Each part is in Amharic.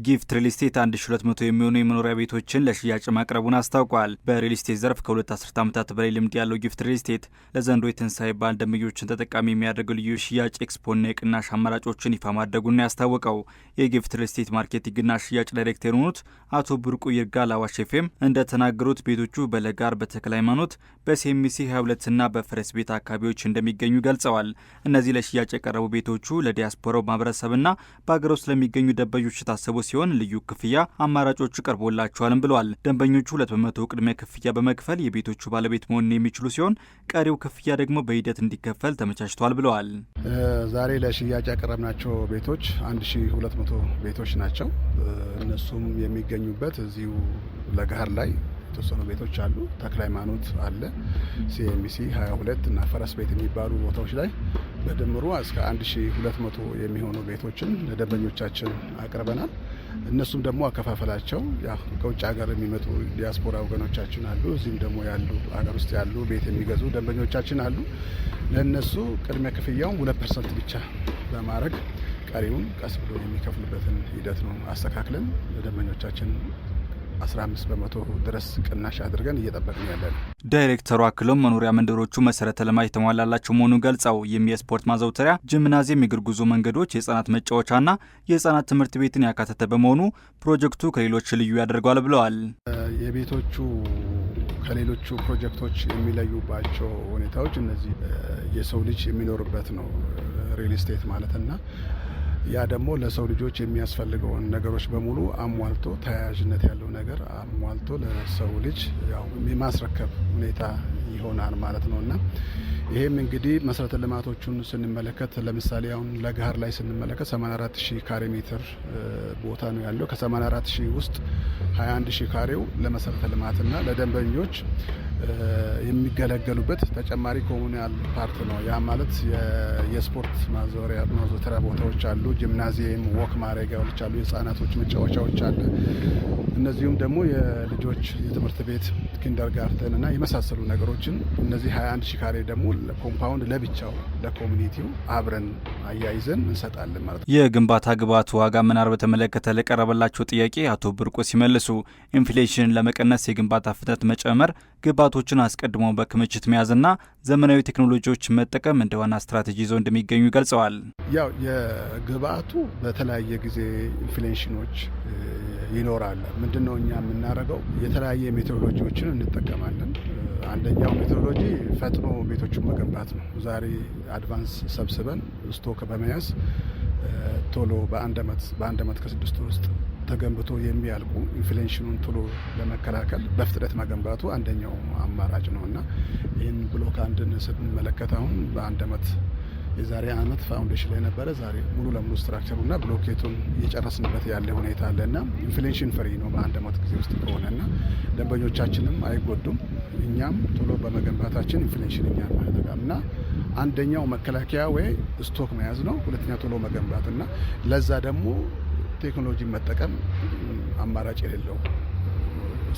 ጊፍት ሪል ስቴት 1200 የሚሆኑ የመኖሪያ ቤቶችን ለሽያጭ ማቅረቡን አስታውቋል። በሪል ስቴት ዘርፍ ከ2 አስርት ዓመታት በላይ ልምድ ያለው ጊፍት ሪል ስቴት ለዘንድሮ የትንሳኤ በዓል ደንበኞችን ተጠቃሚ የሚያደርግ ልዩ ሽያጭ ኤክስፖና የቅናሽ አማራጮችን ይፋ ማድረጉን ያስታወቀው የጊፍት ሪል ስቴት ማርኬቲንግና ሽያጭ ዳይሬክተር የሆኑት አቶ ብርቁ ይርጋ ለአዋሽ ኤፍኤም እንደተናገሩት ቤቶቹ በለጋር፣ በተክለ ሃይማኖት፣ በሲኤምሲ 22ና በፈረስ ቤት አካባቢዎች እንደሚገኙ ገልጸዋል። እነዚህ ለሽያጭ የቀረቡ ቤቶቹ ለዲያስፖራው ማህበረሰብና በሀገር ውስጥ ለሚገኙ ደንበኞች የታሰቡ ሲሆን ልዩ ክፍያ አማራጮቹ ቀርቦላቸዋልም ብለዋል። ደንበኞቹ 2% ቅድሚያ ክፍያ በመክፈል የቤቶቹ ባለቤት መሆን የሚችሉ ሲሆን ቀሪው ክፍያ ደግሞ በሂደት እንዲከፈል ተመቻችቷል ብለዋል። ዛሬ ለሽያጭ ያቀረብናቸው ቤቶች 1200 ቤቶች ናቸው። እነሱም የሚገኙበት እዚሁ ለገሃር ላይ የተወሰኑ ቤቶች አሉ። ተክለ ሃይማኖት አለ፣ ሲኤምሲ 22 እና ፈረስ ቤት የሚባሉ ቦታዎች ላይ በድምሩ እስከ 1200 የሚሆኑ ቤቶችን ለደንበኞቻችን አቅርበናል። እነሱም ደግሞ አከፋፈላቸው ያው ከውጭ ሀገር የሚመጡ ዲያስፖራ ወገኖቻችን አሉ። እዚህም ደግሞ ያሉ ሀገር ውስጥ ያሉ ቤት የሚገዙ ደንበኞቻችን አሉ። ለእነሱ ቅድሚያ ክፍያውን 2% ብቻ በማድረግ ቀሪውን ቀስ ብሎ የሚከፍሉበትን ሂደት ነው አስተካክለን ለደንበኞቻችን 15% ድረስ ቅናሽ አድርገን እየጠበቅን ያለ ነው። ዳይሬክተሩ አክለውም መኖሪያ መንደሮቹ መሰረተ ልማት የተሟላላቸው መሆኑን ገልጸው ይህም የስፖርት ማዘውተሪያ፣ ጂምናዚየም፣ የእግር ጉዞ መንገዶች፣ የህጻናት መጫወቻና የህጻናት ትምህርት ቤትን ያካተተ በመሆኑ ፕሮጀክቱ ከሌሎች ልዩ ያደርገዋል ብለዋል። የቤቶቹ ከሌሎቹ ፕሮጀክቶች የሚለዩባቸው ሁኔታዎች እነዚህ የሰው ልጅ የሚኖርበት ነው ሪል ስቴት ማለት እና ያ ደግሞ ለሰው ልጆች የሚያስፈልገውን ነገሮች በሙሉ አሟልቶ፣ ተያያዥነት ያለው ነገር አሟልቶ ለሰው ልጅ ያው የማስረከብ ሁኔታ ይሆናል ማለት ነው። እና ይሄም እንግዲህ መሰረተ ልማቶቹን ስንመለከት ለምሳሌ አሁን ለገሃር ላይ ስንመለከት 84 ሺህ ካሬ ሜትር ቦታ ነው ያለው። ከ84 ሺህ ውስጥ 21 ሺህ ካሬው ለመሰረተ ልማትና ለደንበኞች የሚገለገሉበት ተጨማሪ communal part ነው። ያ ማለት የስፖርት ማዘውተሪያ ቦታዎች አሉ፣ ጂምናዚየም፣ walk ማድረጊያዎች አሉ፣ የህጻናቶች መጫወቻዎች አለ። እነዚሁም ደግሞ የልጆች የትምህርት ቤት kindergarten እና የመሳሰሉ ነገሮችን እነዚህ 21 ሺህ ካሬ ደግሞ compound ለብቻው ለ community ው አብረን አያይዘን እንሰጣለን ማለት ነው። የግንባታ ግብዓት ዋጋ መናር በተመለከተ ለቀረበላቸው ጥያቄ አቶ ብርቁ ሲመልሱ inflation ን ለመቀነስ የግንባታ ፍጥነት መጨመር፣ ግብዓቶችን አስቀድሞ በክምችት መያዝና ዘመናዊ ቴክኖሎጂዎች መጠቀም እንደ ዋና ስትራቴጂ ይዘው እንደሚገኙ ገልጸዋል። ያው የግብዓቱ በተለያየ ጊዜ inflation ኖች ይኖራል። ምንድነው እኛ የምናደርገው? የተለያየ methodology ዎችን እንጠቀማለን። አንደኛው methodology ፈጥኖ ቤቶቹን መገንባት ነው። ዛሬ advance ሰብስበን stock በመያዝ ቶሎ በአንድ አመት ከ6 ወር ውስጥ ተገንብቶ የሚያልቁ inflation ኑን ቶሎ ለመከላከል በፍጥነት መገንባቱ አንደኛው አማራጭ ነው። እና ይህን ብሎክ አንድን ስንመለከት አሁን በአንድ አመት፣ የዛሬ አመት foundation ላይ ነበረ። ዛሬ ሙሉ ለሙሉ structure ሩና ብሎኬቱን እየጨረስንበት ያለ ሁኔታ አለ እና inflation free ነው በአንድ አመት ጊዜ ውስጥ ከሆነ እና ደንበኞቻችንም አይጎዱም። እኛም ቶሎ በመገንባታችን inflation እኛም አይጠቃም እና አንደኛው መከላከያ ወይ stock መያዝ ነው። ሁለተኛ ቶሎ መገንባት እና ለዛ ደግሞ ቴክኖሎጂ መጠቀም አማራጭ የሌለው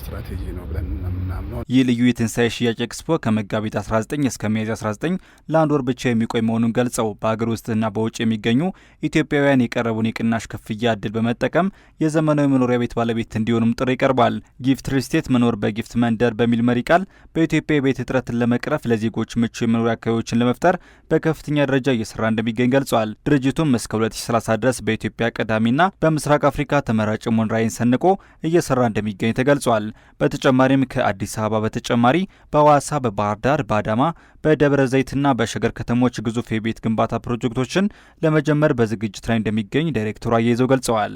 ስትራቴጂ ነው ብለን የምናምነው። ይህ ልዩ የትንሳኤ ሽያጭ ኤክስፖ ከመጋቢት 19 እስከ ሚያዝያ 19 ለአንድ ወር ብቻ የሚቆይ መሆኑን ገልጸው በሀገር ውስጥና በውጭ የሚገኙ ኢትዮጵያውያን የቀረበውን የቅናሽ ክፍያ እድል በመጠቀም የዘመናዊ መኖሪያ ቤት ባለቤት እንዲሆኑም ጥሪ ቀርቧል። ጊፍት ሪል ስቴት መኖር በጊፍት መንደር በሚል መሪ ቃል በኢትዮጵያ የቤት እጥረትን ለመቅረፍ ለዜጎች ምቹ የመኖሪያ አካባቢዎችን ለመፍጠር በከፍተኛ ደረጃ እየሰራ እንደሚገኝ ገልጿል። ድርጅቱም እስከ 2030 ድረስ በኢትዮጵያ ቀዳሚና በምስራቅ አፍሪካ ተመራጭ መሆን ራዕይን ሰንቆ እየሰራ እንደሚገኝ ተገልጿል። በተጨማሪም ከአዲስ አበባ በተጨማሪ በሐዋሳ፣ በባህር ዳር፣ በአዳማ፣ በደብረ ዘይትና በሸገር ከተሞች ግዙፍ የቤት ግንባታ ፕሮጀክቶችን ለመጀመር በዝግጅት ላይ እንደሚገኝ ዳይሬክተሩ አያይዘው ገልጸዋል።